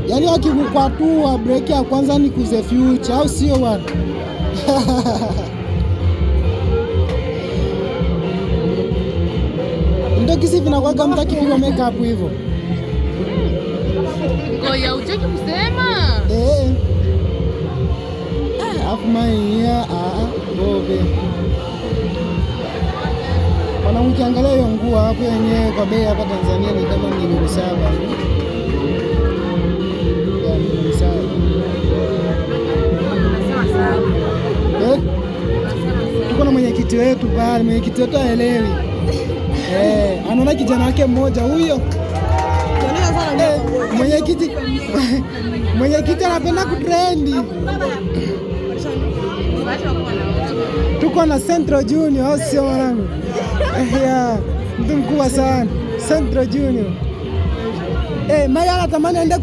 Yaani wakikukwatua breki ya kwanza ni kuze future, au sio bwana? Ndio kisi vinakuwaga mtu akipigwa makeup hivyo. Ngoja uchoki kusema. Eh. Alafu maia bobe. Bwana, ukiangalia hiyo nguo hapo yenyewe kwa bei hapa Tanzania ni kama milioni 7 hivi. Ya milioni 7. Eh? Tuko na mwenyekiti wetu pale, mwenyekiti wetu haelewi. Eh, anaona kijana wake mmoja huyo. Eh, mwenyekiti mwenyekiti anapenda kutrendi. Tuko na Central Junior, au sio mwanangu? Yeah, mtu mkubwa sana Central Junior. Eh, Maya anatamani aende.